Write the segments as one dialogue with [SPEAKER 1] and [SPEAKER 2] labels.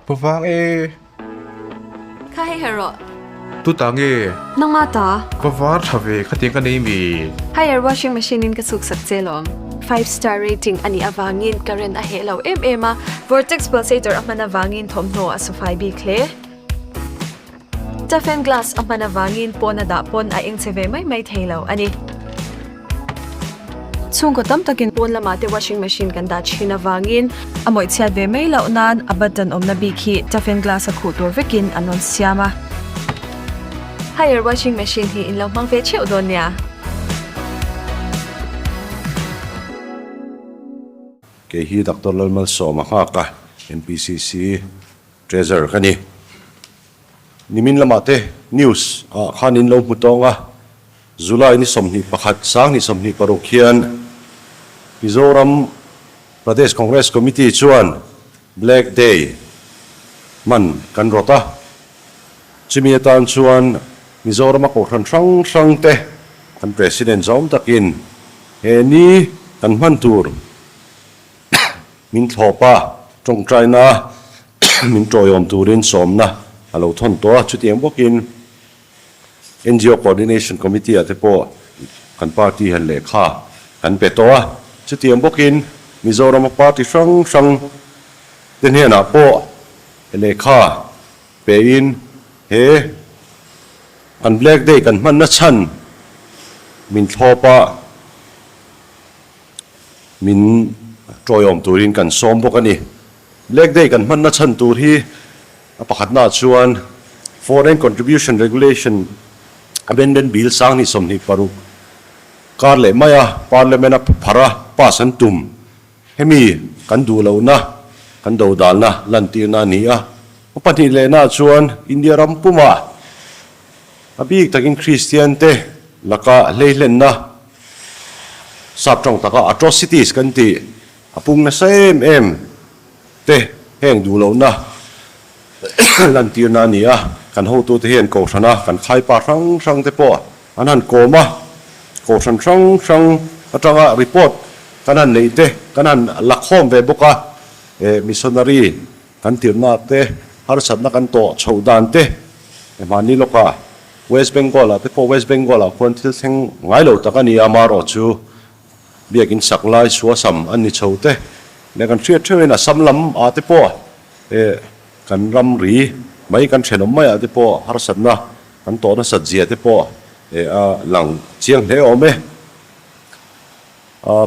[SPEAKER 1] Pa vang e.
[SPEAKER 2] Kha hei her rawh.
[SPEAKER 1] Tu ta nge?
[SPEAKER 2] Nangma ta.
[SPEAKER 1] Va var tha ve khatiang ka nei mi.
[SPEAKER 2] Haier washing machine in ka chhuk sak che lawm. Five star rating a nih avangin current a heh lo em em a, vortex pulsator a hman avangin thawmhnaw a sufai bik hle. Toughen glass a hman avangin pawn a dah pawn a eng che ve mai mai thei lo a ni. Chhungkaw tam takin pawn lamah te washing machine kan dah thin avangin a mawih chhiat ve mai loh nan a button awmna bik hi toughen glass a khuh tur vekin an rawn siam a. Haier washing machine hi in lo hmang ve theuh dawn nia.
[SPEAKER 3] Kei hi Doctor Lalmalsawma nghak a, MPCC Treasurer ka ni. Nimin lamah te news ah khan in lo hmu tawng a, July ni 21, 2026 hian Mizoram Pradesh Congress Committee chuan Black Day hman kan rawt a. Chumi atan chuan Mizorama kohhran hrang hrang te kan President zawm takin he ni kan hman tur Min thlawp a, tawngtaina min tawiawm turin sawmna a lo thawn tawh a, chutiang bawkin NGO Coordination Committee ah te pawh kan party hian lehkha kan pe tawh a, chutiang bawkin Mizorama party hrang hrang te hnenah pawh lehkha pein he kan Black Day kan hmanna chhan min thlawp a. Min tawiawm turin kan sawm bawk a ni. Black Day kan hmanna chhan tur hi a pakhatnaah chuan Foreign Contribution Regulation Amendment Bill 2026 kar leh maia Parliament a phar a pass an tum. Hemi kan duh lohna, kan dodalna lantirna a ni a. A pahnih lehnaah chuan India ram pumah a bik takin Kristian te laka hleihlenna Sap tawng taka atrocities kan tih a pung nasa em em te heng duh lohna lantirna a ni a, kan hotute hian kohhrana kan khaipa hrang hrang te pawh an han kawm a, kohhran hrang hrang atanga report kan han neih te kan han la khawm ve bawk a, missionary kan tirhna te harsatna kan tawh chhoh dan te hmanni lawkah West Bengal ah te pawh West Bengal ah khuan thil thleng ngai lo tak a ni a, amaherawh chu biakin sak lai suasam an ni chho te leh kan hriat theuhin Assam lam ah te pawh eh kan ram ri mai kan thenawm mai ah te pawh harsatna kan tawh nasat zia te pawh eh a lang chiang hle awm e.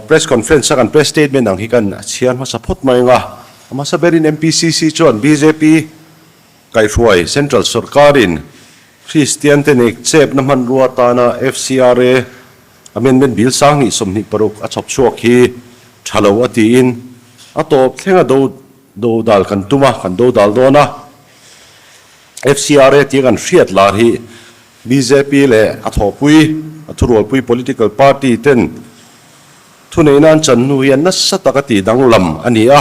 [SPEAKER 3] Press conference a kan press statement ang hi kan chhiar hmasa phawt mai ang a, a hmasa berin MPCC chuan bjp Kaihruai Central sawrkarin Kristiante nek chepna hmanrua atana FCRA Amendment Bill 2026 a chhawp chhuak hi tha lo a tiin a tawp thlenga do do dal kan tum a, kan do dal dawn a. FCRA tia kan hriat lar hi bjp leh a thawhpui, a thurualpui political party ten thuneihna an chan hnu hian nasa taka tihdanglam a ni a.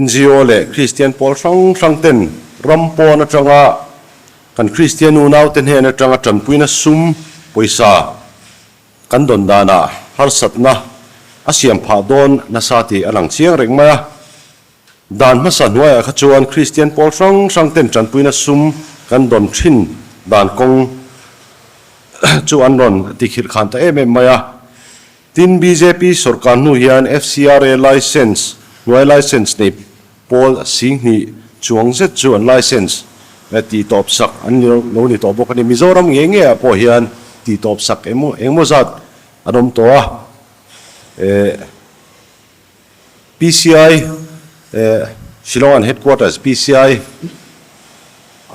[SPEAKER 3] NGO leh Kristian pawl hrang hrang ten ram pawn atanga kan Kristian unaute hnen atanga tanpuina sum, pawisa kan dawn danah harsatna a siam phah dawn nasa tih a lang chiang reng mai a. Dan hmasa hnuaiah kha chuan Kristian pawl hrang hrang ten tanpuina sum kan dawn thin dan kawng chu an rawn tikhirh khan ta em em mai a. Tin, bjp sawrkar hnu hian FCRA licence hnuai licence nei pawl 20,000 chuang zet chu an licence tih tawp sak an ni lo ni tawh bawk a ni. Mizoram nge nge ah pawh hian tih tawp sak engemaw zat an awm tawh a. PCI Shillong an headquarters PCI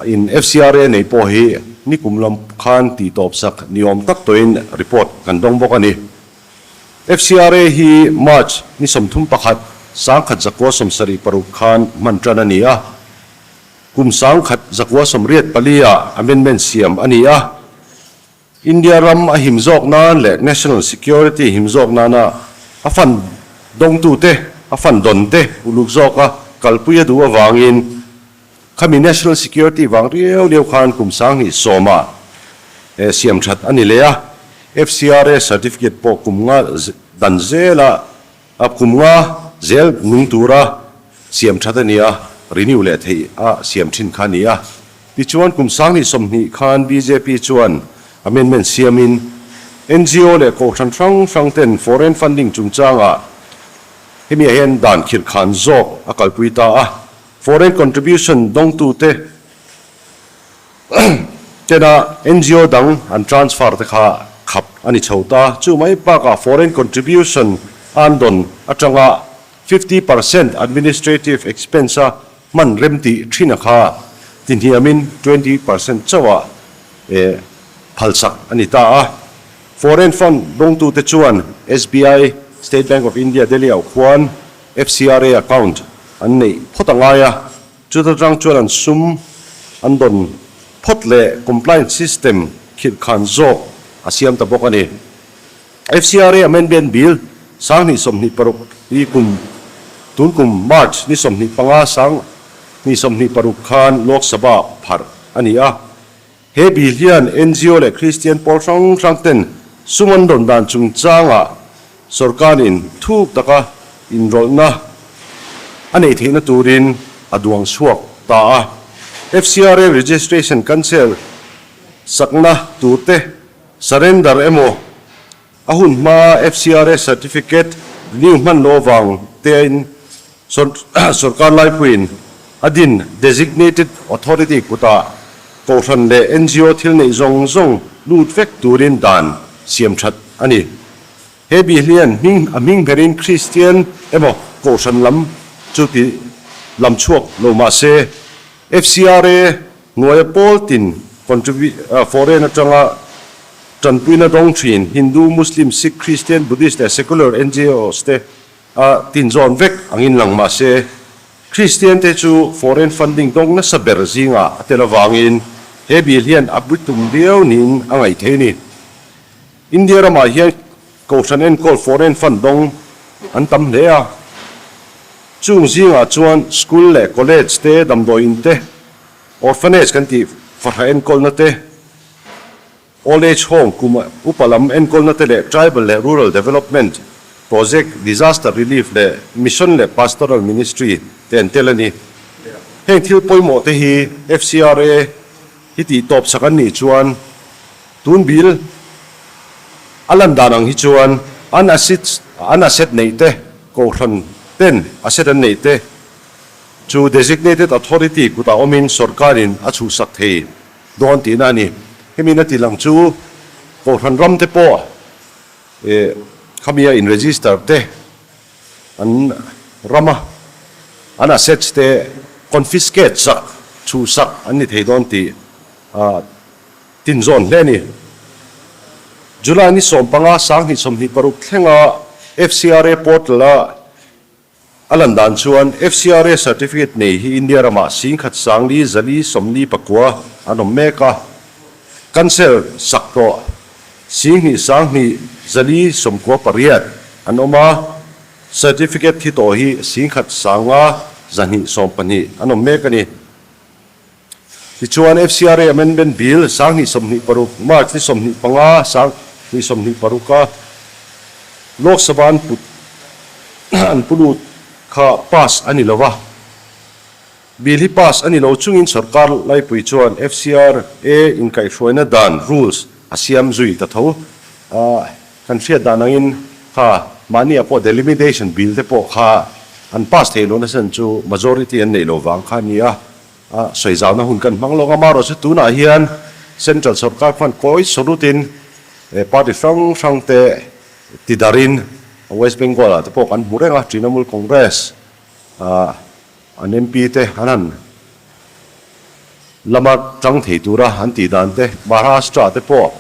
[SPEAKER 3] in FCRA nei pawh hi nikum lam khan tih tawp sak ni awm tak tawhin report kan dawng bawk a ni. FCRA hi March ni 31, 1976 khan hman tan a ni a, kum 1984 ah amendment siam a ni a. India ram a him zawk nan leh national security him zawk nana a fund dawngtute, a fund dawnte uluk zawka kalpui a duh avangin khami national security vang riau riau khan kum 2010 ah siam that a ni leh a. FCRA certificate pawh kum nga dan zela a kum nga zel nung tura siam that a ni a. renew leh theih a siam thin kha a ni a. Tichuan kum 2020 khan bjp chuan amendment siamin NGO leh kohhran hrang hrang ten foreign funding chungchangah hemi ah hian dan khirh khan zawk a kalpui ta a. Foreign contribution dawngtute tena NGO dang an transfer te kha khap a ni chho ta. Chu mai bakah foreign contribution an dawn atanga 50% administrative expense a hman rem tih thin a kha tihniamin 20% chauhah phalsak a ni ta a. Foreign fund dawngtute chuan SBI, State Bank of India, Delhi ah khuan FCRA account an neih phawt a ngai a, chuta tang chuan an sum an dawn phawt leh compliance system khirh khan zawk a siam ta bawk a ni. FCRA Amendment Bill 2026 hi kum tun kum March ni 25 2026 khan Lok Sabha pharh a ni a. He bill hian NGO leh Kristian pawl hrang hrang ten sum an rawn dan chungchangah sorkarin thuk taka inrawlhna a neih theihna turin a duang chhuak ta a. FCRA registration cancel sakna turte surrender emaw A hun hma FCRA certificate renew hman lo avang tein sorkar laipuiin a din designated authority kutah kohhran leh NGO thil neih zawng zawng lut vek turin dan siam that a ni. He bih hian hming a hming berin Kristian emaw kohhran lam chu ti lam chhuak lo mah se FCRA hnuaia pawl tin foreign atanga tanpuina dawng thin Hindu, Muslim, Sikh, Christian, Buddhist leh secular NGOs te a tinzawn vek angin lang mah se, Christian te chu foreign funding dawng nasa ber zingah a tel avangin he bill hian a bitum viau niin a ngaih thei a ni. India ramah hian kohhran enkawl foreign fund dawng an tam hle a, chung zingah chuan school leh college te, damdawi in te, orphanage kan tih fahrah enkawlna te, old age home kum upa lam enkawlna te leh tribal leh rural development project, disaster relief leh mission leh pastoral ministry te an tel a ni. Heng thil pawimawh te hi FCRA hi tih tawp sak an nih chuan Tun bil a lan dan ang hi chuan an asset an asset neih te, kohhran ten asset an neih te chu designated authority kutah awmin sorkarin a chhuhsak thei dawn tihna a ni. Hemi na ti lang chu kohhran ram te pawh eh khami a in register te an rama an assets te confiscate sak chhuhsak an ni thei dawn tih a Tinzawn hle a ni. July ni 15 2026 thlenga FCRA portal-a a lan dan chuan FCRA certificate nei hi India ramah 10,000 sangli zali 49 an awm mek a, cancel sak tawh 2,000 sang hnih zali 98 an awm a, certificate thi tawh hi 10,000 sanga 212 an awm mek a ni. Tichuan, FCRA Amendment Bill 2026, March ni 25, 2026 a Lok Sabha an put an pu lut kha pass a ni lo va. Bill hi pass a ni lo chungin sorkar laipui chuan FCRA inkaihhruaina dan, rules, a siam zui ta tho. Kan hriat dan angin kha mahni ah pawh delimitation bill te pawh kha an pass theih lohna chan chu majority an neih loh vang kha a ni a. A sawi zauhna hun kan hmang lawk a, amaherawh chu tunah hian Central sorkar khuan kawi sawrutin party hrang hrang te ti darin West Bengal ah te pawh kan hmu reng a, Trinamool Congress an MP te an han lama tang thei tura an tih dan te, Maharashtra te pawh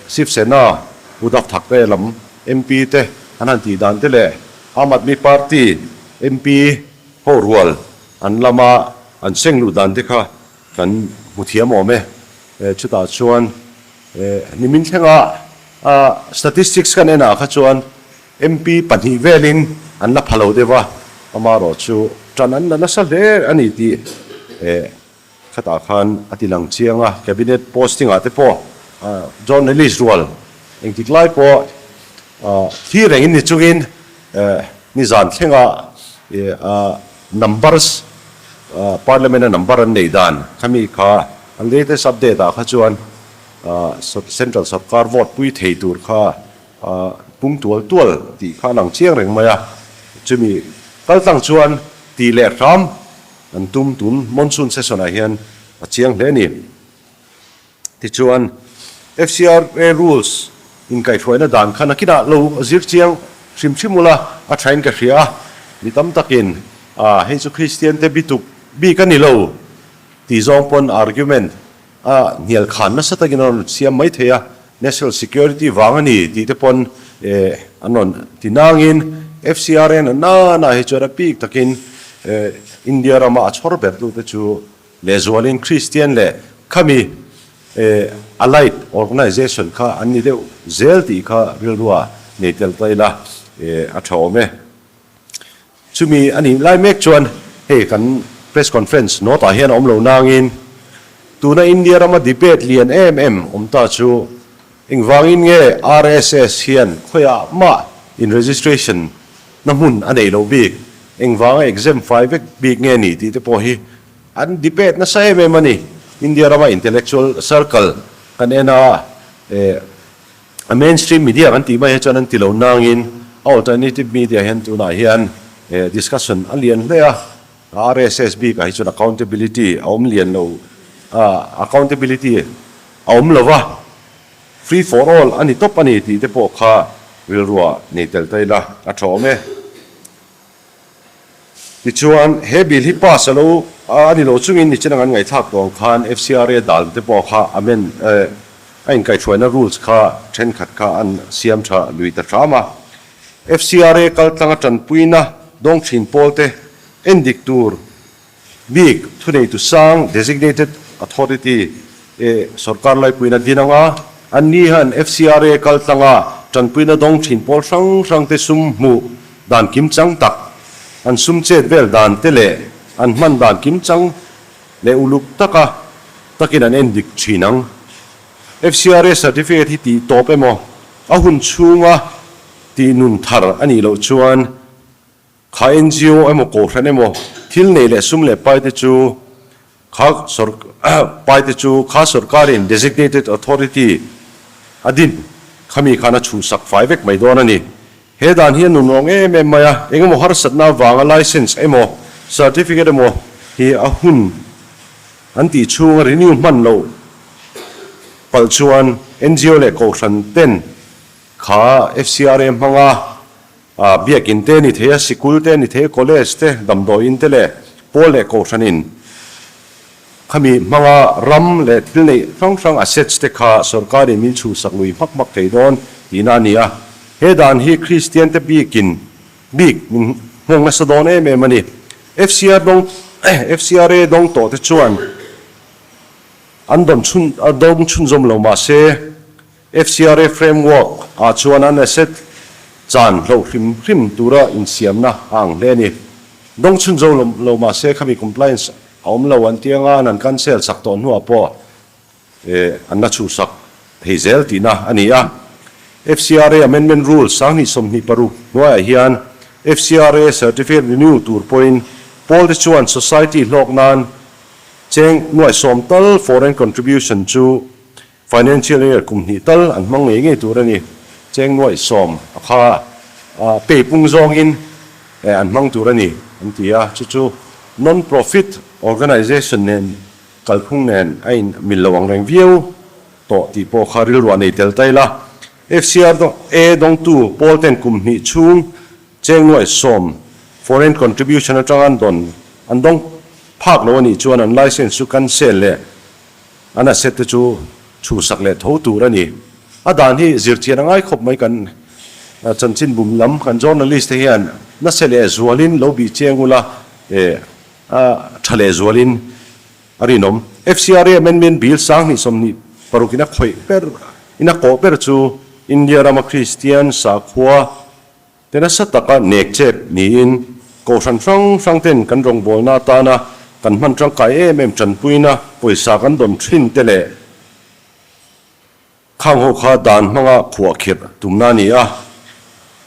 [SPEAKER 3] Shiv Sena Uddhav Thackeray lam MP te an han tih dan te leh Aam Aadmi Party MP ho rual An lama an seng luh dan te kha kan hmu thiam awm e. Chutah chuan nimin thlenga statistics kan enah kha chuan MP pahnih velin an la pha lo deuh a, amaherawh chu tan an la nasa hle a ni tih khatah khan a ti lang chiang a. Cabinet posting ah te pawh journalist rual engtik lai pawh thi rengin ni chungin nizan thlenga numbers. Parliament a number an neih dan khami kha a latest update ah kha chuan Central sorkar vote pui thei tur kha pung tual tual tih kha a lang chiang reng mai a, chumi kal tlang chuan tih leh hram an tum tun monsoon session ah hian a chiang hle a ni. Tichuan, FCRA rules inkaihhruaina dan kha nakinah lo zir chiang hrim hrim ula a thain ka hria a, mi tam takin a hei chu Kristian te bituk bik a ni lo tih zawng pawn argument a hnial khan nasa takin a rawn siam mai thei a, national security vang a ni tih te pawn an rawn ti nangin FCRA na nana hi chuan a bik takin India rama a chhawr ber tute chu Lehzualin Kristian leh khami allied organisation kha an ni deuh zel tih kha rilrua nei tel ta ila a tha awm e. Chumi a nih lai mek chuan hei kan press conference note ah hian a awm lo nangin tuna India rama debate lian em em awm ta chu engvangin nge RSS hian khawiah mah in registration na hmun a nei lo bik, engvanga exempt fai vek bik nge ni tih te pawh hi An debate nasa em em a ni. India rama intellectual circle kan en a, eh, a mainstream media kan tih mai hi chuan an ti lo nangin a alternative media hian tunah hian, eh, discussion a lian hle a. RSS bikah hi chuan accountability a awm lian lo, ah, accountability a awm lo va, free for all a ni tawp a ni tih te pawh kha rilruah nei tel ta ila a tha awm e. Tichuan, he bill hi pass a lo a ni lo chungin nichin ang an ngaihthlak tawh ang khan FCRA dan te pawh kha amend a inkaihhruaina rules kha thenkhat kha an siam tha lui ta hram a. FCRA kaltlanga tanpuina dawng thin pawl te endik tur Bik thuneitu sang, designated authority, e sorkar laipuina din anga an ni hian FCRA kaltlanga tanpuina dawng thin pawl hrang hrang te sum hmuh dan kimchang tak, an sum chet vel dan te leh an hman dan kimchang leh uluk taka takin an en dik thin ang. FCRA certificate hi tih tawp emaw a hun chhunga tih nun thar a nih loh chuan Kha NGO emaw kohhran emaw thil nei leh sum leh pai te chu kha pai te chu kha sorkarin designated authority a din khami khan a chhuhsak fai vek mai dawn a ni. He dan hi a nun awng em em mai a, engemaw harsatna avanga license emaw certificate emaw hi a hun an tih chhunga renew hman loh palh chuan NGO leh kohhran ten kha FCRA hmanga A biakin te a ni thei a, sikul te a ni thei a, college te, damdawiin te leh pawl leh kohhranin khami hmanga ram leh thil neih hrang hrang assets te kha sorkarin min chhuhsak lui hmak hmak thei dawn tihna a ni a. He dan hi Kristian te bikin bik min nghawng nasa dawn em em a ni. FCR dawng FCRA dawng tawh te chuan an dawn chhun dawng chhunzawm lo mahse, FCRA framework ah chuan an asset chan hloh hrim hrim tura insiamna a ang hle a ni. Dawng chhun zo lo mah se khami compliance a awm lo an ti anga an han cancel sak tawh hnuah pawh an la chhuhsak thei zel tihna a ni a. FCRA Amendment Rule 2026 hnuaiah hian FCRA certificate renew tur pawhin pawlte chuan society hlawk nan cheng nuaih sawm tal foreign contribution chu Financial year kum hnih tal an hmang ngei ngei tur a ni. Cheng nuaih sawm a kha pay pung zawngin an hmang tur a ni an ti a, chu chu non-profit organization nen kalphung nen a in mil lo ang reng viau tawh tih pawh kha rilruah nei tel ta ila. FCRA dawngtu pawl ten kum hnih chhung cheng nuaih sawm foreign contribution atanga an dawn an dawng phak lo a nih chuan an license chu cancel leh An asset te chu chhuhsak leh tho tur a ni. A dan hi zirchian a ngai khawp mai kan chanchin bum lam kan journalist te hian nasa leh zualin lo bih chiang ula a tha leh zualin a rinawm. FCRA Amendment Bill 2026 in a khawih ber in a kawh ber chu India rama Kristian sakhua Te nasa taka nek chep niin kohhran hrang hrang ten kan rawngbawlna atana kan hman tangkai em em tanpuina pawisa kan dawn thin te leh khang ho kha dan hmanga khuah khirh tumna a ni a.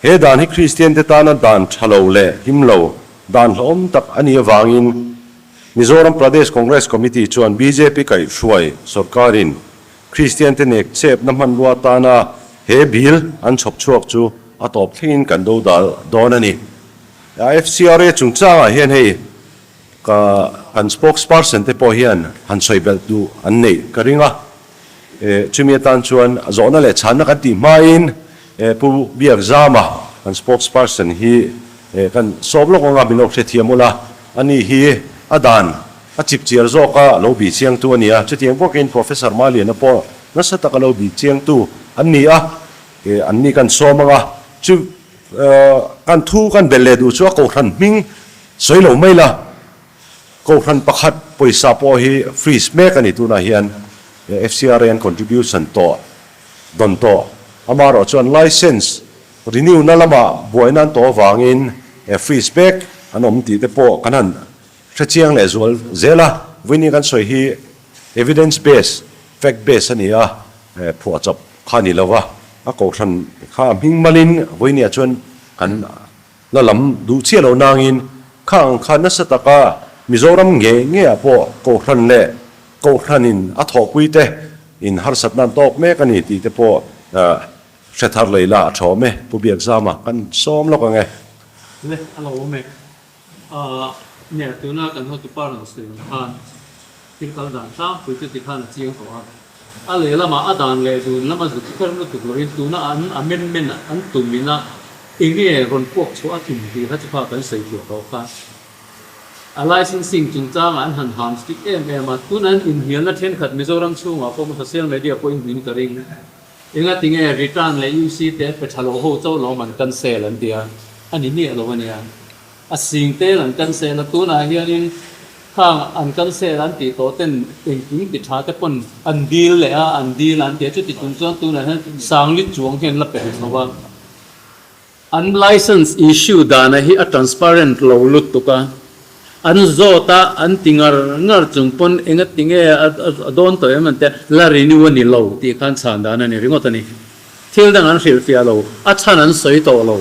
[SPEAKER 3] He dan hi Kristian te tana dan tha lo leh him lo, dan hlauhawm tak a nih avangin. Mizoram Pradesh Congress Committee chuan bjp kaihhruai sorkarin Kristiante nek chepna hmanrua atana he bill an chhawp chhuak chu a tawp thlengin kan do dal dawn a ni. FCRA chungchangah hian hei ka kan spokesperson te pawh hian han sawi belh duh an neih ka ring a. Chumi atan chuan zawhna leh chhanna kan tih hmain Pu Biakzama kan spokesperson hi kan sawm lawk anga min lo hrethiam ula, ani hi a dan a chip chiar zawka lo bih chiangtu a ni a, chutiang bawkin Professor Maliana pawh nasa taka lo bih chiangtu an ni a, an ni kan sawm anga chu kan thu kan belh leh duh chu a kohhran hming sawi lo mai la, kohhran pakhat pawisa pawh hi freeze mek a ni tunah hian FCRA an contribution tawh dawn tawh, amaherawh chuan license renew na lamah buaina an tawh avangin freeze mek an awm tih te pawh kan han Hre chiang leh zual zel a, vawiin kan sawi hi evidence base, fact base a ni a, phuahchawp kha a ni lo va, a kohhran kha a hming malin vawiin ah chuan kan la lam duh chiah lo nangin kha ang kha nasa taka Mizoram nge nge ah pawh kohhran leh kohhranin a thawhpui te in harsatna an tawk mek a ni tih te pawh hre thar lei la a tha awm e, Pu Biakzama kan sawm lawk ang e.
[SPEAKER 4] Le, a lo awm e. Ahh nia tuna kan hotupa rawn sawi ang khan thil kal dan tlangpui chu tikhan a chiang tawh a, a lehlamah a dan leh dun lama zuk kher lutuk lohin tuna an amendment an tumina enge rawn puak chhuah a tum tih kha chu kha kan sawi thiam tawh kha. A licensing chungchangah an han ham strict em em a, tuna an inhnialna thenkhat Mizoram chhungah pawh social media pawhin hmuin ka ring. Engatinge return leh UC te an pe tha lo ho chauh lawm an cancel an ti a, a ni miah lo a nia. A sing tel an cancel a, tunah hianin khang an cancel an tih tawh ten engkim ti tha te pawn an dil leh a, an dil a an ti a, chuti chung chuan tunah hian sangli chuang hian la pe rih lo a. An license issue dana hi a transparent lo lutuk a, an zawt a, an ti ngar ngar chung pawn enga ti nge a dawn tawh em an tia, la renew a ni lo tih khan chhan dan a ni ringawt a ni. Thil dang an hrilhfiah lo, a chhan an sawi tawh lo,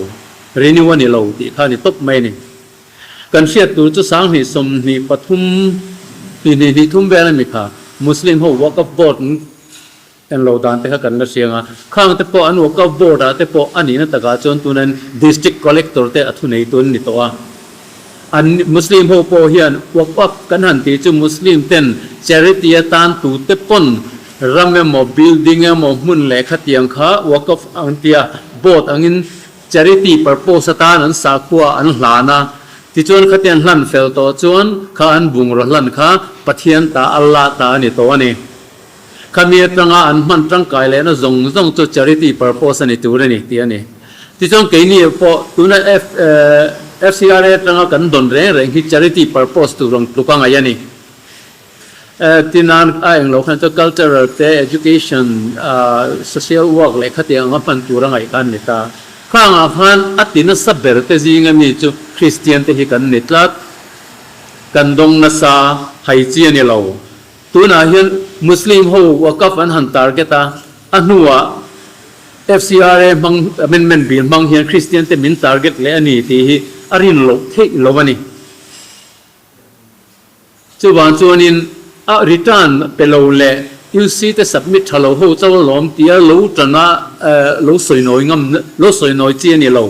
[SPEAKER 4] renew a ni lo tih kha a ni tawp mai a ni. Kan hriat tur chu 2024 hnih hnih hnih thum vel a mi kha, Muslim ho Waqf Board En lo dan te kha kan la hriang a, khang te pawh an Waqf Board ah te pawh a nihna takah chuan tunan District Collector te a thunei tun ni tawh a. An Muslim ho pawh hian Waqf kan han tih chu Muslim ten charity atan tu te pawn ram emaw building emaw hmun leh khatiang kha Waqf an tia board angin charity purpose atan an sakhua an hlan a, tichuan khatiang hlan fel tawh chuan kha an bungraw hlan kha Pathian ta Allah ta a ni tawh a ni. Khami atanga an hman tangkai lehna zawng zawng chu charity purpose a ni tur a ni tih a ni. Tichuan keini pawh tuna FCRA atanga kan dawn reng reng hi charity purpose tur ang tluk a ngaih a ni. Tinan a englo khan chu cultural te, education, social work leh khatiang anga hman tur a ngaih kha an ni ta. Khangah khan a ti nasa ber te zinga mi chu Kristian te hi kan ni tlat. Kan dawng nasa hai chi a ni lo. Tunah hian Muslim ho Waqf an han target a, a hnuah FCRA hmang amendment bill hmang hian Christian te min target leh a ni tih hi a rin loh theih lo a ni. Chuvang chuanin a return pe lo leh UC te submit tha lo ho chauh alawm tia lo tana lo sawi nawi ngam lo sawi nawi chi a ni lo.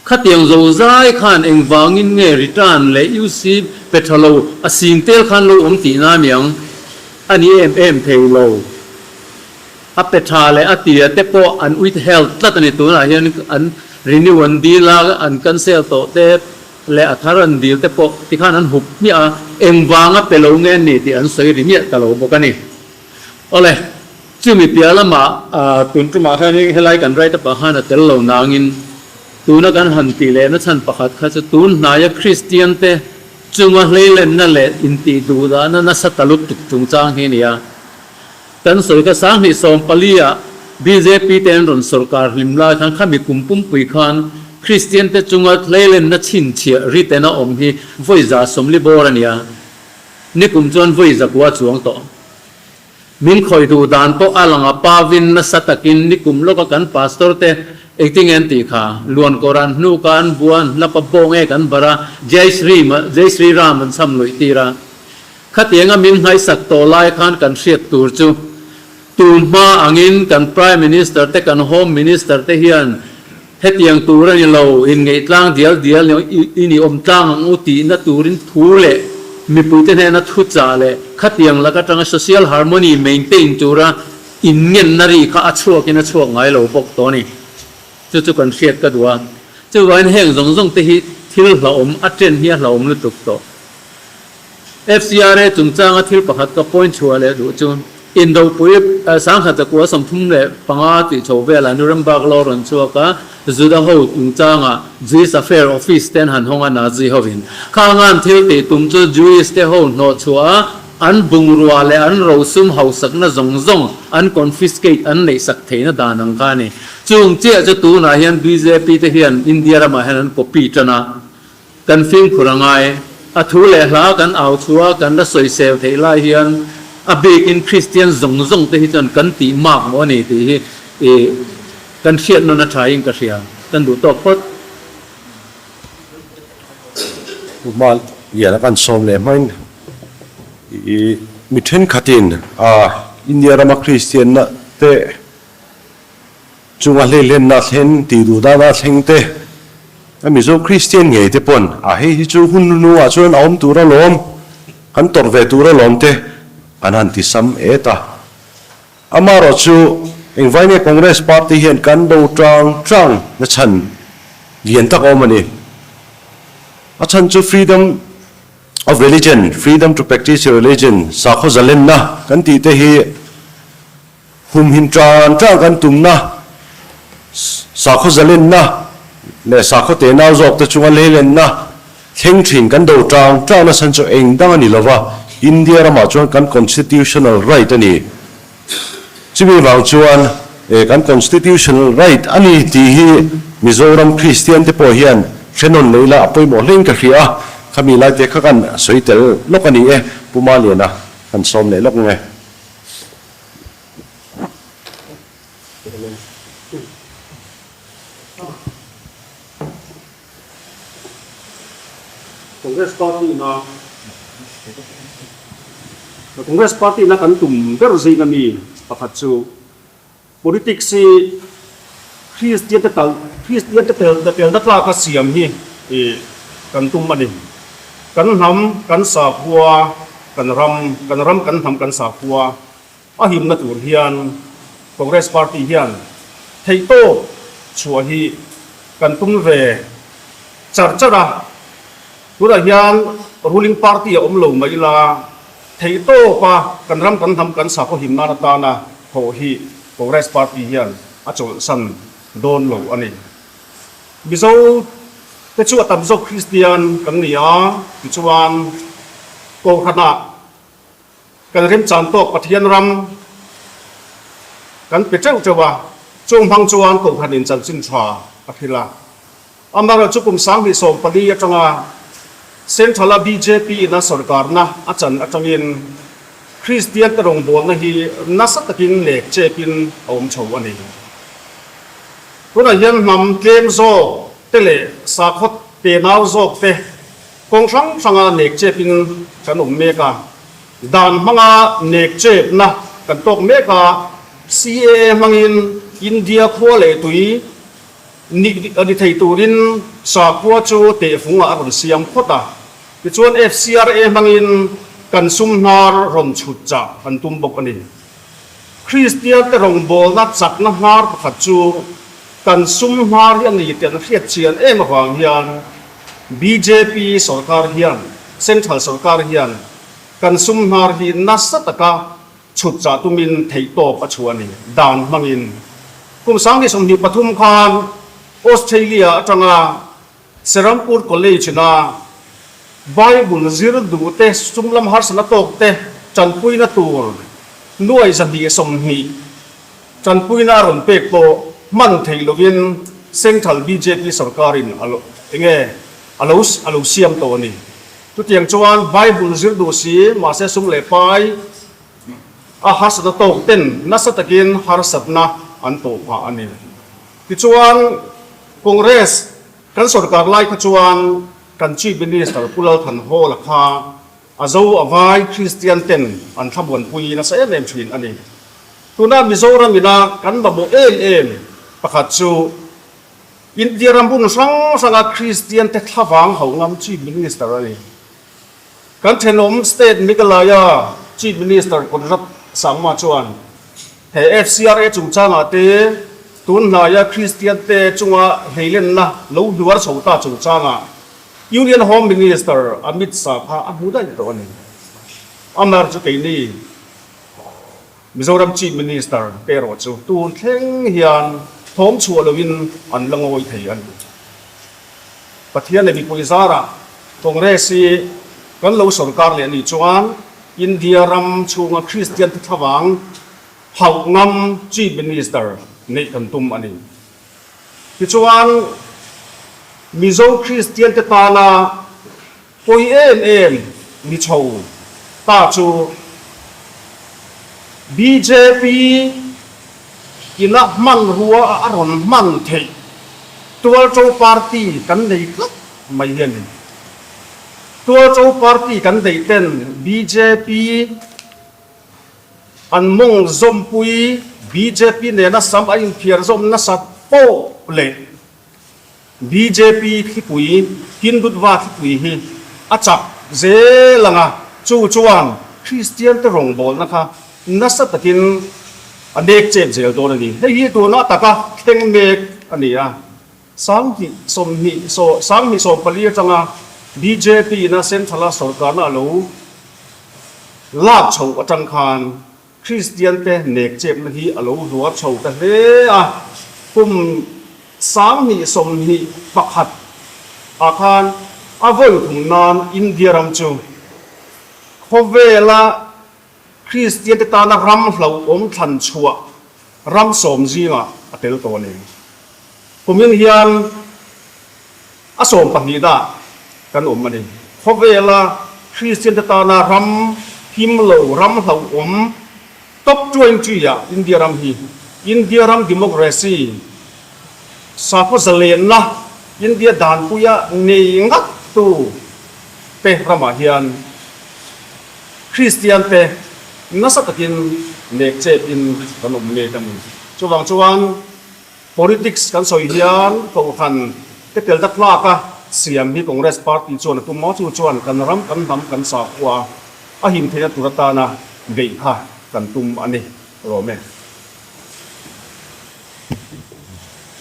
[SPEAKER 4] Khatiang zo zai khan engvangin nge return leh UC pe tha lo a sing tel khan lo awm tih na miang a ni em em thei lo. A pe tha leh a tia te pawh an withheld tlat a ni tunah hian an renew an dil a an cancel tawh te leh a thar an dil te pawh tikhan an hup hmiah a engvanga pe lo nge ni tih an sawi ri miah ta lo bawk a ni. Awle, chumi piah lamah tun tumah khan helai kan write up ah khan a tel lo nangin tuna kan han tih lehna chhan pakhat kha chu tun hnaia Kristian te chunga hleilenna leh intih duhdahna nasa ta lutuk chungchang hi a ni a. Kan sawi kha 2014 ah bjp te an rawn sawrkar hlim lai khan khami kum pumpui khan Kristian te chunga hleilenna chhinchhiah ritena awm hi vawi 140 bawr a ni a. Nikum chuan vawi zakua chuang tawh. Min khawih duh dan pawh a lang a, Pavin nasa takin nikum lawka kan pastor te Engtinge an tih kha? Luan kawr an hnuk a, an bua, an hlap a, bawng ek an barh a, Jai Shri Jai Shri Ram an cham luih tir a. Khatianga min hnaihsak tawh lai khan kan hriat tur chu tun hma angin kan Prime Minister te kan Home Minister te hian hetiang tur a ni lo, inngeihtlang dial dial in i awm tlang ang u tihna turin thu leh mipuite hnena thuchah leh khatiang lak atanga social harmony maintain tura Inngenna ri kha a chhuakin a chhuak ngai lo bawk tawh a ni. Chu chu kan hriat ka duh a. Chuvangin heng zawng zawng te hi thil hlauhawm, a trend hi a hlauhawm lutuk tawh. FCRA chungchanga thil pakhat ka point chhuah leh duh chu Indopui sangkhat zakua 35 tih chho velah Nuremberg law rawn chhuak a, Juda ho chungchanga Jewish Affair Office te an han hawng a Nazi hovin. Khangan thil tih tum chu Jewish te ho hnawh chhuah a, An bungrua leh an rosum hausakna zawng zawng an confiscate an neihsak theihna dan ang kha a ni. Chung chiah chu tunah hian bjp te hian India ramah hian an copy tan a, kan fimkhur a ngai. A thu leh hla kan au chhuah a, kan la sawisel theih lai hian a bikin Kristian zawng zawng te hi chuan kan tih mak maw a ni tih hi kan hriat nawn a thain ka hria. Kan duh tawk phawt.
[SPEAKER 3] Hma lian a kan sawm leh hmain i mi thenkhatin a India rama Kristianna te chunga hleihlenna thlen tih duh dana thleng te a Mizo Kristian ngei te pawn a hei hi chu hun hnuah chuan a awm tur alawm kan tawrh ve tur alawm te an han ti sam et a. Amaherawh chu engvai nge Congress party hian kan do tang tang na chhan lian tak a awm a ni. A chhan chu freedom of religion, freedom to practice your religion, sakhaw zalenna kan tih te hi humhim tan tang kan tumna, sakhaw zalenna leh sakhaw tenau zawk te chunga leilenna thleng thin kan do tang tang na chhan chu eng dang a ni lova, India ramah chuan kan constitutional right a ni. Chumi vang chuan e kan constitutional right a ni tih hi Mizoram Kristian te pawh hian hre nawn leh ila a pawimawh hlein ka hria a, khami lai te kha kan sawi tel lawk a ni e, Pu Maliana kan sawm leh lawk nge.
[SPEAKER 5] Congress Party na Congress Party na kan tum ber zing ami pakhat chu politics hi Kristian te tal Kristian te tel telna tlak a siam hi ih kan tum a ni. Kan hnam kan sakhua kan ram kan ram kan hnam kan sakhua A himna tur hian Congress Party hian theihtawp chhuah hi kan tum ve char char a, tunah hian ruling party a awm lo mai ila theihtawpa kan ram kan hnam kan sakhaw him nan atana thawh hi Congress Party hian a chawlhsan dawn lo a ni. Mizo te chu a tam zawk Kristian kan ni a, tichuan Kohhranah Kan remchan tawk Pathian ram kan pe teuh teuh a, chung hmang chuan Kohhran in chanchin tha a hrilh a. Amaherawh chu kum 2014 atanga Central-a bjp in a sorkarna a chan atangin Kristian te rawngbawlna hi nasa takin nek chepin a awm chho a ni. Tunah hian hnam tlem zawk te leh sakhaw tenau zawk te Kawng hrang hranga nek chepin kan awm mek a, dan hmanga nek chepna kan tawk mek a, CAA hmangin India khua leh tui ni ni thei turin sakhua chu tehfungah a rawn siam phawt a, tichuan FCRA hmangin kan sum hnar rawn chhut chah an tum bawk a ni. Kristian te rawngbawlna chakna hnar pakhat chu kan sum hnar hi a ni tih an hriat chian em avang hian Bjp sorkar hian, Central sorkar hian kan sum hnar hi nasa taka chhut chah tumin theihtawp a chhuah a ni, dan hmangin. Kum 2023 khan Australia atanga Serampur College-na Bible zir duhte sum lam harsatna tawkte tanpuina tur nuai 220 Tanpuina a rawn pek pawh hman theih lovin Central bjp sorkarin a lo enge a lo a lo siam tawh a ni. Chutiang chuan Bible zir duh si mahse sum leh pai a harsatna tawk ten nasa takin harsatna an tawh phah a ni. Tichuan, Congress kan sorkar lai kha chuan kan Chief Minister Pu Lal Thanhawla kha a zo a vai Kristian ten an thlamuanpui nasa em em thin a ni. Tuna Mizoram ina kan mamawh em em pakhat chu India ram hmun hrang hranga Kristian te thlavang hauh ngam Chief Minister a ni. Kan thenawm State Meghalaya Chief Minister Conrad Sangma chuan he FCRA chungchangah te tun hnaia Kristian te chunga hleilenna lo hnuar chho ta chungchangah Union Home Minister Amit Shah kha a hmu daih tawh a ni. Amar chu keini Mizoram Chief Minister te erawh chu tun thleng hian thawm chhuah loin an la ngawi thei a ni. Pathian leh mipui zarah Congress hi kan lo sorkar leh anih chuan India ram chhunga Kristian te thlavang hauh ngam Chief Minister neih kan tum a ni. Tichuan Mizo Kristian te tana Pawi em em ni chho ta chu bjp ina hmanrua a rawn hman theih Tualṭo party kan nei tlat mai hi a ni. Tualṭo party kan neih ten bjp an mawng zawmpui bjp nena sam a inphiar zawm nasat pawh leh Bjp thlipui, Hindutva thlipui hi a chak zel ang a, chu chuan Kristian te rawngbawlna kha nasa takin a nek chet zel dawn a ni. Hei hi tuna taka thleng mek a ni a, 2020 2014 atanga bjp ina Central-a sawrkarna a lo lak chhoh atang khan Kristiante nek chepna hi a lo hluar chho ta hle a, kum 2021 ah khan a vawi thum nan India ram chu khawvela Kristiante tana ram hlauhawm thlan chhuah ram sawm zingah a tel tawh a ni. Kumin hian A 12 dah kan awm a ni. Khawvela Kristiante tana ram him lo, ram hlauhawm top 20 ah India ram hi India ram democracy, sakhaw zalenna, India danpuia nei ngat tu te ramah hian Kristiante nasa takin nek chet in kan awm mek a ni. Chuvang chuan Politics kan sawi hian Kohhran te tel ta tlak a siam hi Congress party chuan a tum maw? Chu chuan kan ram, kan hnam, kan sakhua a him theihna tur atana beih kha kan tum a ni rawm e.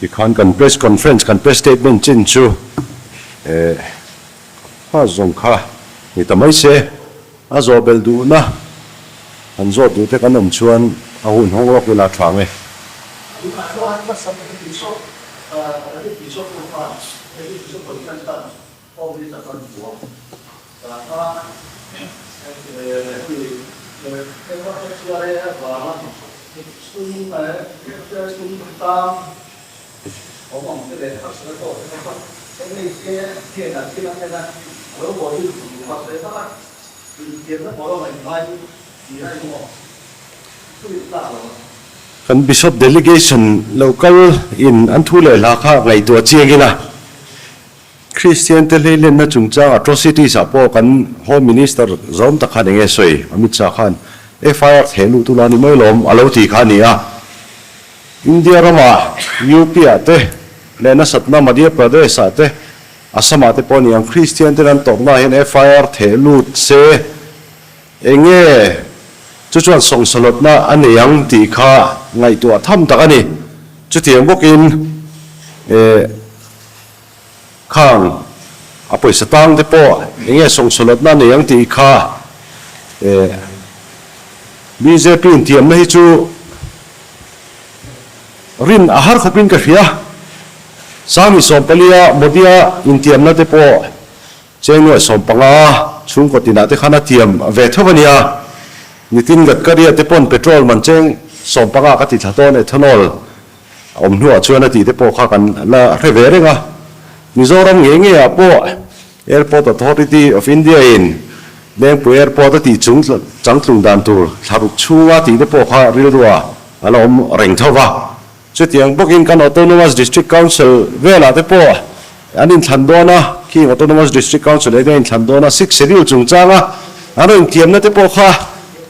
[SPEAKER 3] Tikhan kan press conference, kan press statement chin chu eh kha zawng kha ni ta mai se. A zawh belh duhna an zawt duh te kan awm chuan a hun hawng rawk ila tha nge. Kan Bishop delegation lo kal in an thu leh hla kha ngaihtuah chiang ila, Kristian te hleilenna chungchang atrocities ah pawh kan Home Minister zawm tak khan enge sawi Amit Shah khan FIR theh luh tula ni mai lawm a lo ti kha a ni a. India ramah UP ah te leh nasatna Madhya Pradesh ah te Assam ah te pawh ni ang Kristian ten an tawrhna ah hian FIR theh lut se enge chu chuan sawngsalawtna a nei ang tih kha ngaihtuah tham tak a ni. Chutiang bawkin eh khang a pawisa tang te pawh enge sawngsalawtna a nei ang tih kha eh bjp intiamna hi chu Rin a har khawpin ka hria. Sangni sawmpalia Modi-a intiamna te pawh Chengnuai sawmpanga chhungkaw tinah te khan a tiam ve tho a nia. Nitin Gadkari-a te pawn petrol man cheng sawmpanga ka ti thla dawn ethanol a awm hnuah chuan a tih te pawh kha kan la hre ve reng a. Mizoram ngei ngeiah pawh Airport Authority of India-in Lengpui Airport a tih chung changtlung dan tur thlaruk chhunga tih te pawh kha rilrua A la awm reng tho va. Chutiang bawkin kan Autonomous District Council velah te pawh an inthlan dawn a, khing Autonomous District Council eng a inthlan dawn a, Sixth Schedule chungchanga an rawn intiamna te pawh kha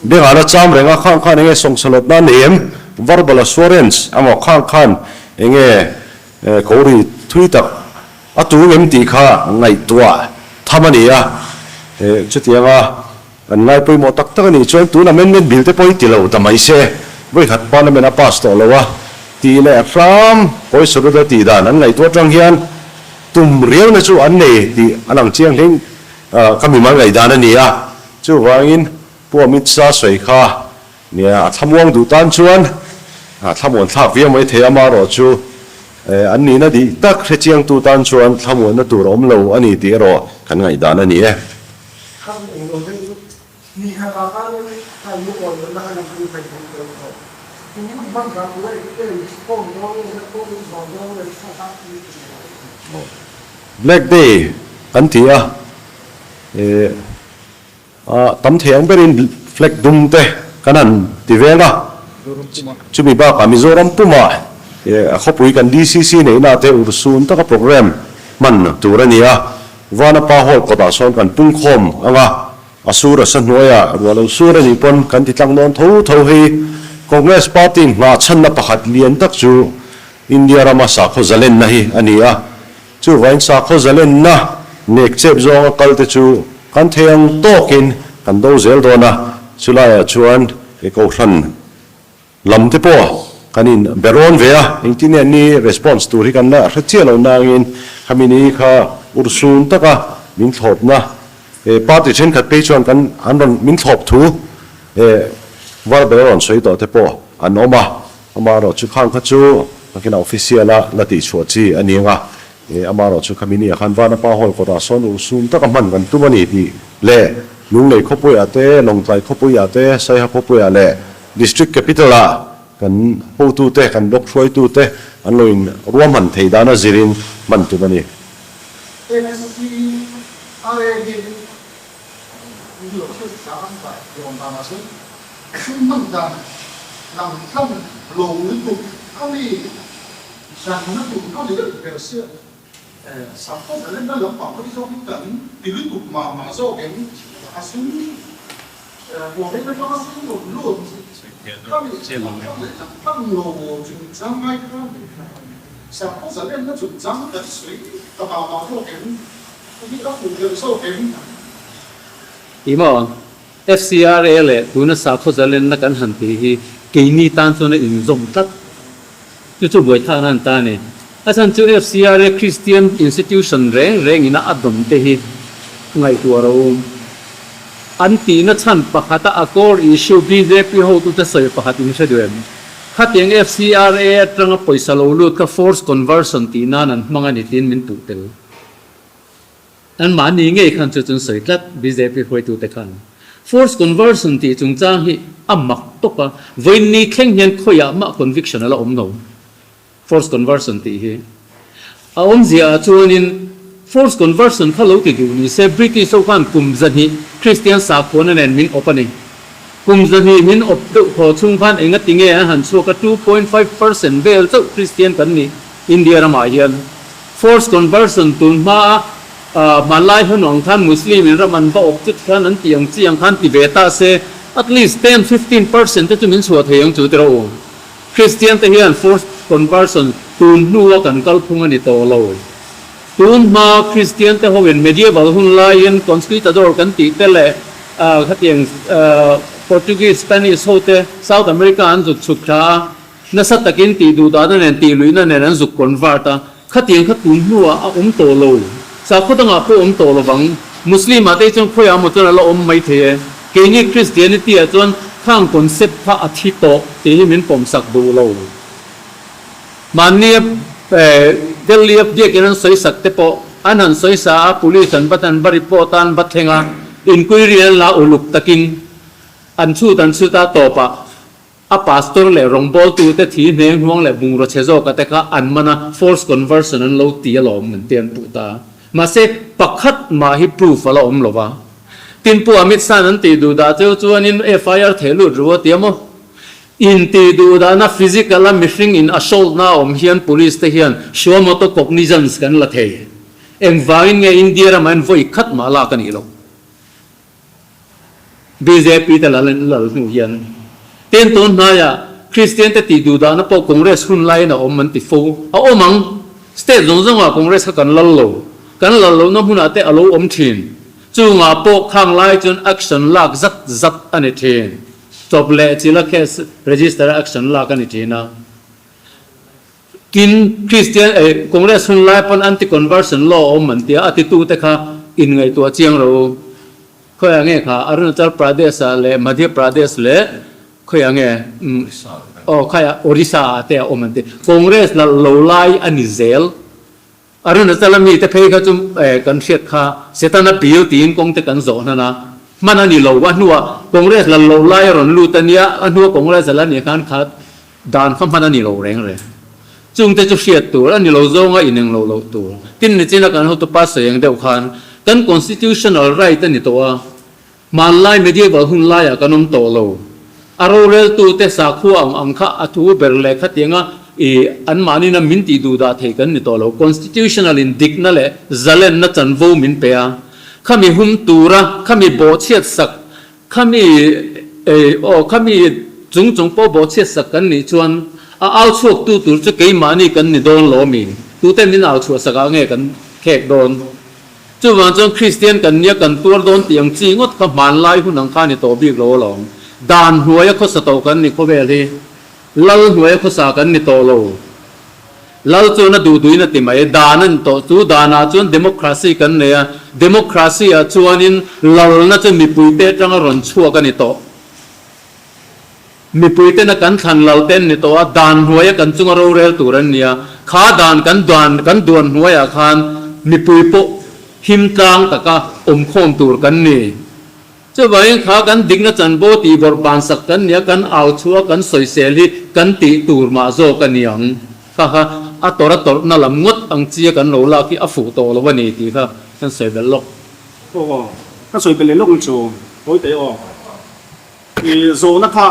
[SPEAKER 3] bengah la cham reng a, khang khan enge sawngsalawtna a nei em? Verbal assurance emaw khang khan enge kori thui tak a tung em tih kha ngaihtuah tham a ni a, chutianga Kan ngai pawimawh tak tak a nih chuan tun amendment bill te pawh hi ti lo ta mai se, vawikhat parliament a pass tawh lo a tih leh hram pawisa lut a tih dan an ngaihtuah atang hian tum riauna chu an nei tih a lang chiang hleng ka mimal ngaihdan a ni a. Chuvangin Pu Amit Shah sawi kha nia a thlamuang duh tan chuan a thlamuan thlak viau mai thei amaherawh chu an nihna dih tak hrechiangtu tan chuan thlamuanna tur a awm lo a ni tih erawh kan ngaihdan a ni e. Black Day kan ti a, tam thei ang berin flag dum te kan han ti veng a, chumi bakah Mizoram pumah a khawpui kan DCC neihna te urhsun taka programme hman tur a ni a. Vanapa Hall kawtah sawn kan pungkhawm ang a, a sur a sa hnuaiah ruah lo sur a nih pawn kan ti tlang dawn tho tho hei. Congress Party nghahchhanna pakhat lian tak chu India rama sakhaw zalenna hi a ni a, chuvain sakhaw zalenna nek chep zawnga kal te chu kan thei ang tawkin kan do zel dawn a, chulaiah chuan he kohhran Lam te pawh kan in be rawn ve a, engtin nge ni response tur hi kan la hre chiah lo nangin khami ni kha urhsun taka min thlawpna eh party thenkhat phei chuan kan an rawn min thlawp thu eh verbal a rawn sawi tawh te pawh an awm a, amaherawh chu khang kha chu nakinah official a la tihchhuah chi a ni ang a, eh amaherawh chu khami ni ah khan Vanapa Hall kawtah sawn urhsun taka hman kan tum a ni tih leh Lunglei khawpuiah te, Lawngtlai khawpuiah te, Saiha khawpuiah leh District Capital ah kan hotute, kan block hruaitute an lo in ruahman thei dan a zirin hman tum a ni.
[SPEAKER 6] FCRA hi thil tlang dah dawn dan a sawi. Sum hman dan lang tlang lo lutuk a mi zanna tur a ni deuh ber sia. Sakhaw zalenna lampang hawi zawk hi kan ti lutuk mah mah zawk em? A sum huamin atanga sum rawn lut kha mi lam tlang leh lam tlang lo chungchang ngai khan sakhaw zalenna chungchang kan sawi ta mah mah zawk em? Hi a fuh deuh zawk em?
[SPEAKER 4] Ti maw? FCRA leh tuna sakhaw zalenna kan han tih hi keini tan chuan a inzawm tlat. Chu chu buaithlakna an ta a ni. A chhan chu FCRA Christian Institution reng rengin a a dawm te hi ngaihtuah ro um. An tihna chhan pakhata a core issue bjp hotute sawi pakhat in hre duh em? Khatiang FCRA atanga pawisa lo lut kha force conversion tih nan an hmang a ni tiin min puh tel. An mahni ngei khan chu chun sawi tlat bjp hruaitute khan force conversion tih chungchang hi a mak tawp a, vawiinni thleng hian khawiah mah conviction a la awm lo force conversion tih hi. A awmzia ah chuanin force conversion kha lo ti duh ni se British ho khan kum zahnih Christian sakhuana nen min awp a ni. Kum zahnih min awp deuh thaw chhung khan engati nge an han chhuak a 2.5% vel chauh Christian kan nih India ramah hian. Force conversion tun hma a hmanlai hun ang khan Muslim in ram an va awp chut khan an tih ang chi ang khan ti ve ta se at least ten 15% te chu min chhuah thei ang chu ti rawh u. Christian te hian force conversion tun hnu a kan kal phung a ni tawh lo. Tun hma Christian te ho in medieval hun laiin conquistador kan tih te leh khatiang Portuguese Spanish ho te South America an zut chhuk thla a, Nasa takin tih duh dahna nen tih luihna nen an zuk convert a, khatiang kha tun hnuah a awm tawh lo. Sakhaw dangah pawh awm tawh lovang. Muslim ah te hi chuan khawiah maw chuan a la awm mai thei e. Keini Christianity ah chuan khang concept kha a thi tawh tih hi min pawmsak duh lo. Mahni Delhi a biakin an sawisak te pawh an han sawisa a, police an va an va report a, an va thleng a, inquiry an la uluk takin an chhut an chhut a, tawpah A pastor leh rawngbawltute thi hneng hnuang leh bungraw chhe zawka te kha an man a, force conversion an lo ti alawm an ti an puh ta. Mahse, pakhat mah hi proof a la awm lo va. Tin, Pu Amit Shah an tih duh dah cheu chuanin FIR theh lut ru a ti a maw? Intih duh dahna physical a mihring in assault na a awm hian police te hian suo moto cognizance kan la thei. Engvangin nge India ramah hian vawi khat mah lak a nih loh? Bjp te lal an lal hnu hian tin tun hnaiah Kristian te tih duh dahna pawh Congress hun laiin a awm an ti fo. A awm ang. State zawng zawngah Congress kha kan lal lo. Kan lal lohna hmunah te a lo awm thin. Chungah pawh khang lai chuan action lak zat zat a ni thin. Chawp leh chila case register a action lak a ni thin a. Tin, Kristian eh Congress hun lai pawn anti conversion law a awm an tia, a titu te kha in ngaihtuah chiang ro u. Khawiah nge kha Arunachal Pradesh ah leh Madhya Pradesh leh khawiah nge umm aw khawiah Orissa ah te a awm an ti. Congress lal lo lai a ni zel. Arunachal a mite phei kha chu kan hriat kha Setana pil tiin kawng te kan zawh hnan a, hman a ni lo. A hnuah Congress lal lo lai a rawn lut a nia, a hnua Congress a la nih khan kha dan kha hman a ni lo reng reng. Chungte chu hriat tur a ni lo zawnga ineng lo loh tur. Tin nichin a kan hotupa sawi ang deuh khan kan constitutional right a ni tawh a, Hmanlai medieval hun laiah kan awm tawh lo. A roreltute sakhua ang ang kha a thu ber leh khatianga i anmahnin a min tih duh dah thei kan ni tawh lo. Constitutional in dikna leh zalenna chanvo min pe a, khami hum tura khami bawhchhiat sak khami aw khami chung chung pawh bawhchhiat sak kan nih chuan a au chhuaktu tur chu keimahni kan ni dawn lo mi? Tute min au chhuah sakah nge kan khek dawn? Chuvang chuan Kristian kan nia kan tuar dawn tih ang chi ngawt kha hmanlai hun ang kha ni tawh bik lo alawm. Dan hnuaia khawsa tawh kan ni khawvel hi. Lal hnuaia khawsa kan ni tawh lo. Lal chuan a duh duhin a ti mai. Dan a ni tawh. Chu danah chuan democracy kan nei a. Democracy ah chuanin lalna chu mipuite atanga rawn chhuak a ni tawh. Mipuitena kan thlan lal te an ni tawh a, dan hnuaia kan chunga rorel tur an ni a, kha dan kan dan kan duan hnuaiah khan mipui pawh him tlang taka awmkhawm tur kan ni. Chuvangin kha kan dikna chanvo tih bawrh bansak kan ni a, kan au chhuah a, kan sawisel hi kan tih tur mah zawk a ni ang. Kha kha a tawrh a tawrhna lam ngawt ang chia kan lo lak hi a fuh tawh lo a ni tih kha kan sawi belh lawk.
[SPEAKER 5] Aw, ka sawi belh leh lawk ang chu, Tawite aw. I zawhna kha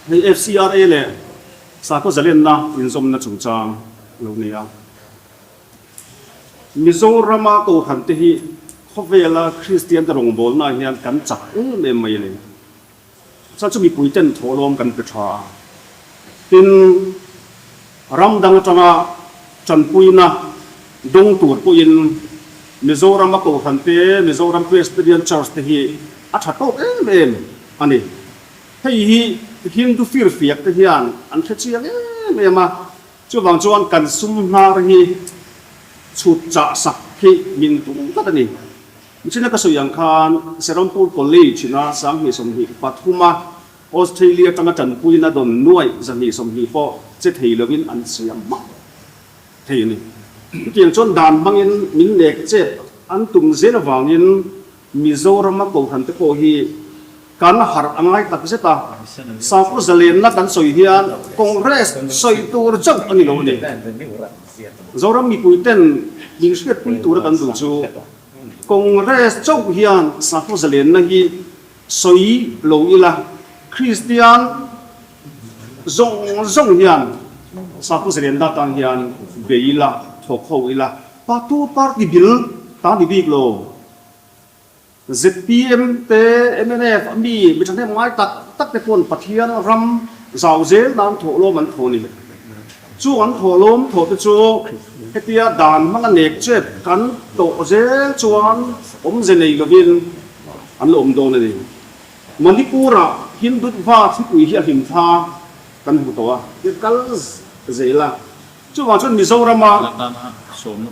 [SPEAKER 5] hei FCRA leh sakhaw zalenna inzawmna chungchang lo ni a. Mizorama Kohhran te hi khawvela Kristian te rawngbawlna ah hian kan chak em em mai a ni. Chuan chu mipui ten thawhlawm kan pe tha a. Tin, ram dang atanga tanpuina dawng tur pawhin Mizorama Kohhran te, Mizoram Presbyterian Church te hi A tha tawk em em a ni. Hei hi Hindu firfiak te hian an hre chiang em em a, chuvang chuan kan sum hnar hi chhut chah sak hi min tum tlat a ni. Michina ka sawi ang khan Serampore College ina 2023 a Australia atanga tanpuina dawn nuaih 220 pawh che thei lovin an siam hmak thei a ni. Chutiang chuan dan hmangin min nek chet an tum zel avangin Mizorama Kohhran te pawh hi kan harh a ngai tak zet a, sakhaw zalenna kan sawi hian Congress sawi tur chauh a ni lo a ni. Zoram mipui ten min hriatpui tura kan duh chu Congress chauh hian sakhaw zalenna hi sawi lo ila, Kristian zawng zawng hian sakhaw zalenna atan hian bei ila, thawk ho ila, patu party bil ta ni bik lo. Zpm te, mnf a mi mi thahnem ngai tak tak te pawn Pathian ram zau zel nan thawhlawm an thaw ni. Chung an thawhlawm thaw te chu hetia dan hmanga nek chet kan tawh zel chuan awmze nei lovin an la awm dawn a ni. Manipur-ah Hindutva thlipui hi a hlim thla kan hmu tawh a, kal zel a. Chuvang chuan Mizorama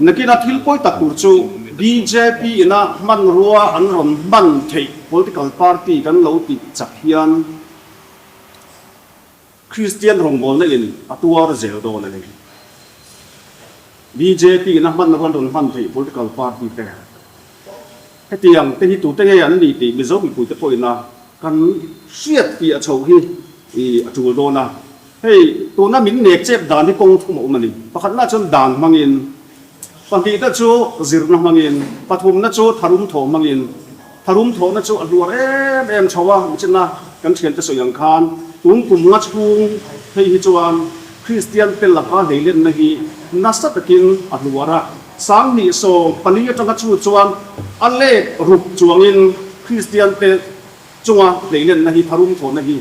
[SPEAKER 5] nakina thil pawi tak tur chu bjp ina hmanrua an rawn hman theih political party kan lo tih chak hian Kristian rawngbawlna in a tuar zel dawn a ni. Bjp ina hmanrua an rawn hman theih political party te hetiang te hi tute nge an nih tih Mizo mipuite pawhin a kan hriat tih a chhoh hi a tul dawn a. Hei, tuna min nek chep dan hi kawng thum a awm a ni. Pakhatna chuan dan hmangin, pahnihna chu zirna hmangin, pathumna chu tharum thawh hmangin. Tharum thawhna chu a hluar em em chho a, michina kan thiante sawi ang khan. Tun kum nga chhung phei hi chuan Kristian te laka hleilenna hi nasa takin a hluar a. 2014 atanga chu chuan a let ruk chuangin Kristian te chunga hleilenna hi tharum thawhna hi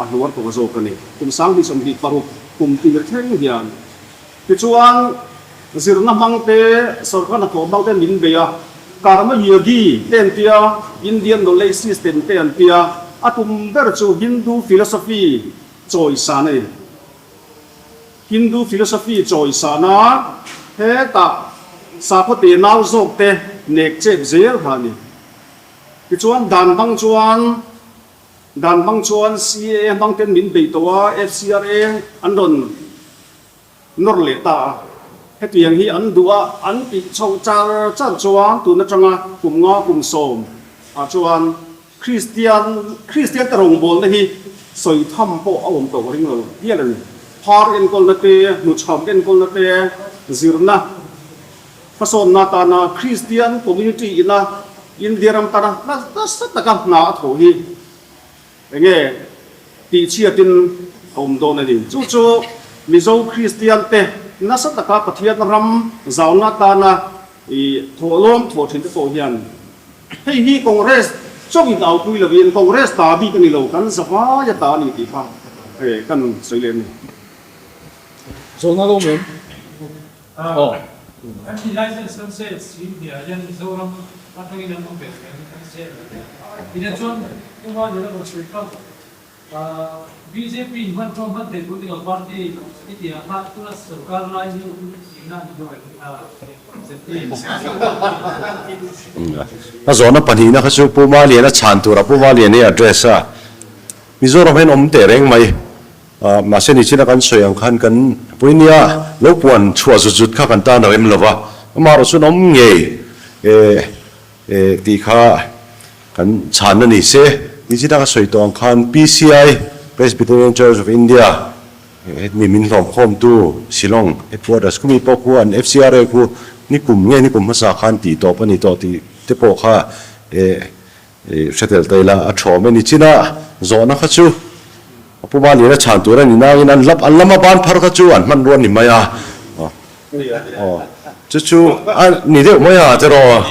[SPEAKER 5] a hluar tawh zawk a ni. Kum 2026 kum tir thleng hian Tichuan, zirna hmang te, sorkar hnathawh hmang te min bei a, Karma Yogi te an tia, Indian Knowledge System te an tia, a tum ber chu Hindu philosophy chawisan a ni. Hindu philosophy chawisan a, hetah sakhaw te nau zawk te nek chep zel kha a ni. Tichuan, dan hmang chuan Dan hmang chuan CAA hmang ten min bei tawh a, FCRA an rawn nawr leh ta a. Hetiang hi an duh a, an tih chhoh char char chuan tun atanga kum nga kum sawm ah chuan Kristian Kristian te rawngbawlna hi sawi tham pawh a awm tawh ka ring lo hial a ni. Phar enkawlna te, hnuchham enkawlna te, zirna hmasawnna atana Kristian community ina India ram tana nasa taka hna a thawh hi enge tih chhiatin a awm dawn a ni. Chu chu Mizo Kristian te nasa taka Pathian ram zauna atana i thawhlawm thawh thin te pawh hian hei hi Congress chauhin aupui lovin Congress ta bik a ni lo, kan zavai a ta a ni tih kha kan sawi leh a ni.
[SPEAKER 7] Zawhna lo awm em? Aw.
[SPEAKER 4] Kan ti license kan sale si hniah hian Mizoram atangin an awm ve thei ang kan sale ve a. Ina chuan Pu Vanlal a rawn sawi kha bjp in hman tawng hman thei political party i tih ang kha tuna sorkar lai hi tihna a ni dawn em ZPM.
[SPEAKER 3] A zawhna pahnihna kha chu Pu Maliana chhan tura Pu Malian hi address a Mizoram hian awm teh reng mai. Mahse nichina kan sawi ang khan kan Puinia lo puan chhuah zut zut kha kan tan a rem lo va, amaherawh chuan awm ngei tih kha kan chhanna ni se. Nichina ka sawi tawh ang khan PCI, Presbyterian Church of India, mi min hlawmkhawmtu Shillong headquarters khumi pawh khu an FCRA khu nikum nge nikum hmasa khan tih tawp a ni tawh tih te pawh kha I hre tel ta ila, a thawm e nichina zawhna kha chu a pu Malian a chhan tur a ni nangin an lap an lama ban phar kha chu an hman ruan ni mai a, aw chu chu a ni deuh mai a tiraw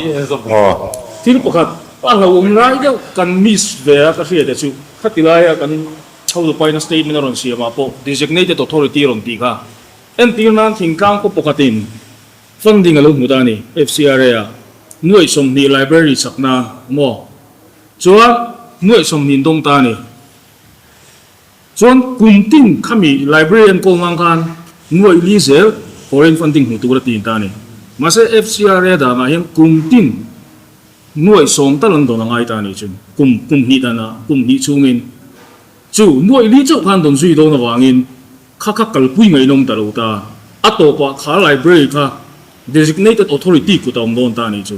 [SPEAKER 3] aw.
[SPEAKER 7] Thil pakhat a hlauhawm lai deuh kan miss ve a ka hriat e chu khati laia kan Chhodupaina statement a rawn siam ah pawh designated authority a rawn tih kha entir nan thingtlang khaw pakhatin Funding a lo hmu ta a ni, FCRA ah nuaih 20 library chakna maw? Chuan nuaih 20 dawng ta a ni. Chuan kum tin khami library an kawl ngang khan nuaih li zel foreign funding hmu tur a tin ta a ni. Mahse FCRA danah hian kum tin nuaih 10 tal an dawn a ngai ta a ni chu kum kum hnih danah kum hnih chhungin chu nuaih li chauh khan dawn zui dawn avangin Kha kha kalpui ngaihnawm ta lo ta. A tawpah kha library kha designated authority kut a awm dawn ta a nih chu.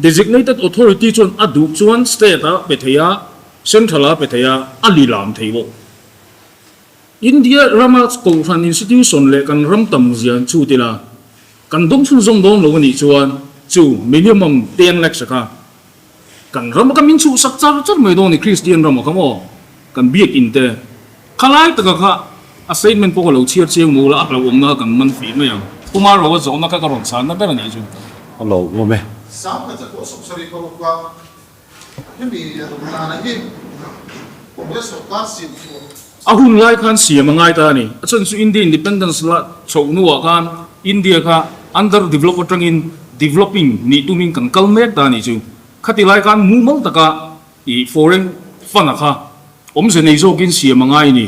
[SPEAKER 7] Designated authority chuan a duh chuan state a pe thei a, central a pe thei a, a lilam thei bawk. India rama kohhran institution leh kan ram tam zia chhut ila, kan dawng chhunzawm dawn lo a nih chuan chu minimum 10 lakhs a kha Kan rama ka min chhuhsak char char mai dawn ni Kristian rama kha maw kan biakinn te khalai taka kha a statement pawh ka lo chhiar chiang maw la a hlauhawmna kha kan man fih mai ang. Pu Marova zawhna kha ka rawn chhanna ber a nih chu.
[SPEAKER 3] A lo awm e.
[SPEAKER 6] Sangha chakawh 76 a hemi nana hi Congress sorkar siam chhuah.
[SPEAKER 7] A hun lai khan siam a ngai ta a ni. A chhan chu India Independence la chhoh hnuah khan India kha under develop atangin developing nih tumin kan kal mek ta a nih chu. Khati lai khan mumal taka i foreign fund a kha awmze nei zawkin siam a ngai a ni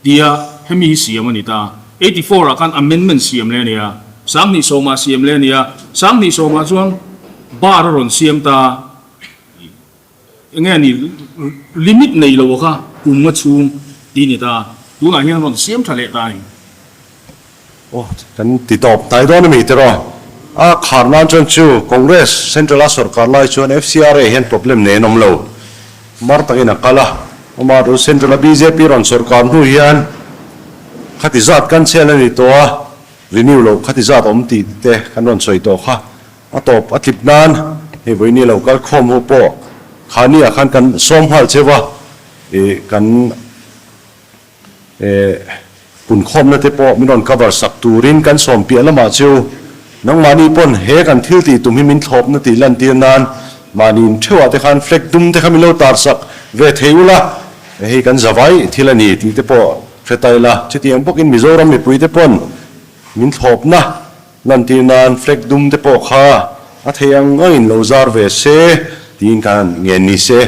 [SPEAKER 7] tia hemi hi siam a ni ta. 84 ah khan amendment siam leh a ni a, 2010 ah siam leh a ni a, 2010 ah chuan bar a rawn siam ta. Enge ni limit nei lo kha kum nga chhung tih ni ta, tunah hian rawn siam tha leh ta a ni.
[SPEAKER 3] Aw kan ti tawp hnai dawn a mi tiraw? A khar nan chuan chu Congress Central a sorkar lai chuan FCRA hian problem nei an awm lo. Mar takin a kal a, amah ru Central a bjp rawn sorkar hnu hian khati zat cancel a ni tawh a, renew loh khati zat awm tih te kan rawn sawi tawh kha. A tawp a tlip nan hei vawiini lo kal khawm ho pawh khani ah khan kan sawm nghal cheu a, ih kan Punkhawmna te pawh min rawn cover sak turin kan sawm piah lamah chu nangmahni pawn he kan thil tih tum hi min thlawpna tih lantir nan mahni in theuhah te khan flag dum te kha min lo tar sak ve thei ula, hei kan zavai thil a ni tih te pawh hre ta ila. Chutiang bawkin Mizoram mipui te pawn min thlawpna lantir nan flag dum te pawh kha a thei ang angin lo zar ve se tiin kan ngen ni se.